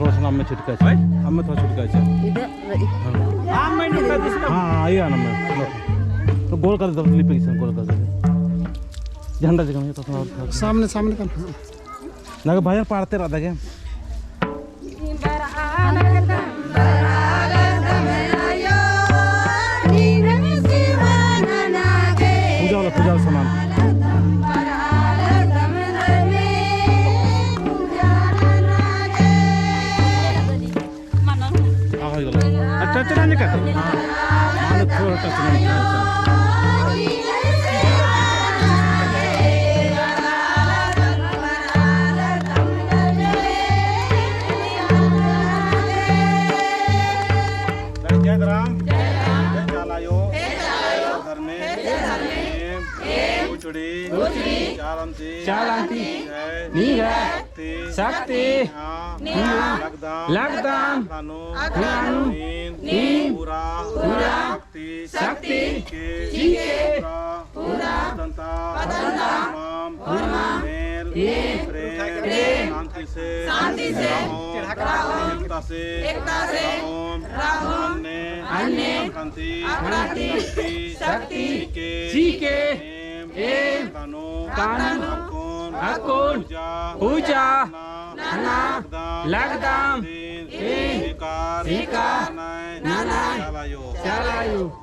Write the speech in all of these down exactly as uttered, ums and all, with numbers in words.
थोड़ा सा नाम में छिटका है। भाई? हम में थोड़ा छिटका है। इधर रही। हाँ। हाँ, हाँ, ये आना मैं। तो गोल कर दे, तब लिपे किसन गोल कर दे। झंडा जगह में तो थोड़ा सामने, सामने कर। ना के बाहर पाड़ते रह दे। पूजा वाला, पूजा वाला सामान। हाँ, हो गया। अच्छा, अच्छा, नहीं कर। हाँ, मान थोड़ा सा नहीं कर। जय राम। जय चाला आयो। धर्मे। एम। बुचड़ी। चालंती। चालंती। निंग्है। शक्ति। शक्ति। हाँ। हाँ। लगदम। लगदम। अखड़ानू। अखड़ानू। नीन। नीन। पूरा। पूरा। शक्ति। शक्ति। चिके। चिके। पूरा। पूरा। बदंता। बदंता। होरमाम। होरमाम। मेल। मेल। प्रेम। प्रेम। शांति से। शांति से। रहोम। रहोम। एकता से। एकता से। रहोम। रहोम। अन्ने। अन्ने। अखड़ानती। अखड़ानती। शक्ति। शक्ति। चिके। चिके। एम। एम। तानु। तानु। अक्कुन। अक्कुन। पूजा। पूजा। नना। नना। लगदम। लगदम। दिन। दिन। स्वीकार। स्वीकार। ननय। ननय। चाला आयो। चाला आयो।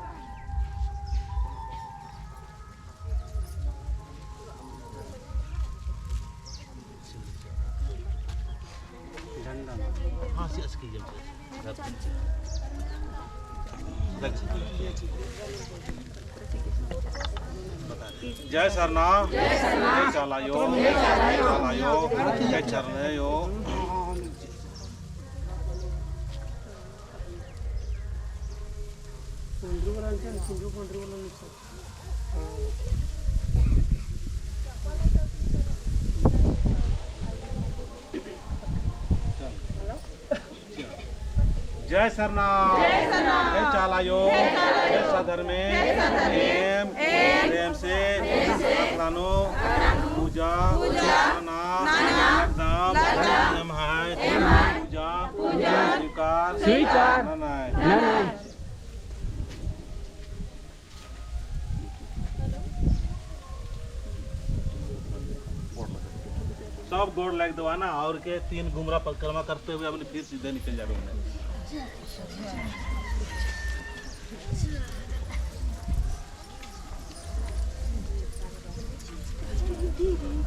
जय सरना, जय सरना। जय चाला आयो, जय चाला आयो, जय चरना आयो। जय सरना, जय सरना। जय चाला आयो, जय चाला आयो। जय सधर्मे, जय सधर्मे। एम, एम। प्रेम से, प्रेम से। अखड़ानू, अखड़ानू। पूजा, पूजा। नना, नना। लगदम, लगदम। एम्है, एम्है। पूजा, पूजा। स्वीकार, स्वीकार। ननय। ननय। सब गोड़ लग दवा ना, और के तीन घुमरा परिक्रमा करते हुए अपने फिर सीधे निकल जावे।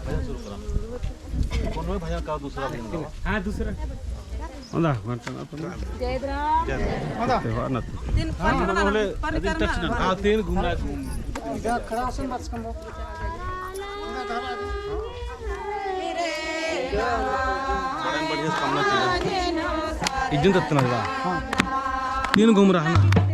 भजन शुरू करा। कौन है भजन का दूसरा भजन गावा? हाँ, दूसरा। औंदा, घंटा ना तो। जय राम। जय राम। औंदा। त्योहार ना तो। तीन हाँ, परिक्रमा, बोले, परिक्रमा। हाँ, तीन घूमना घूम। बड़े बढ़िया सामना चीज है। इज्जत इतना है। हाँ। नीन घूम रहा ना।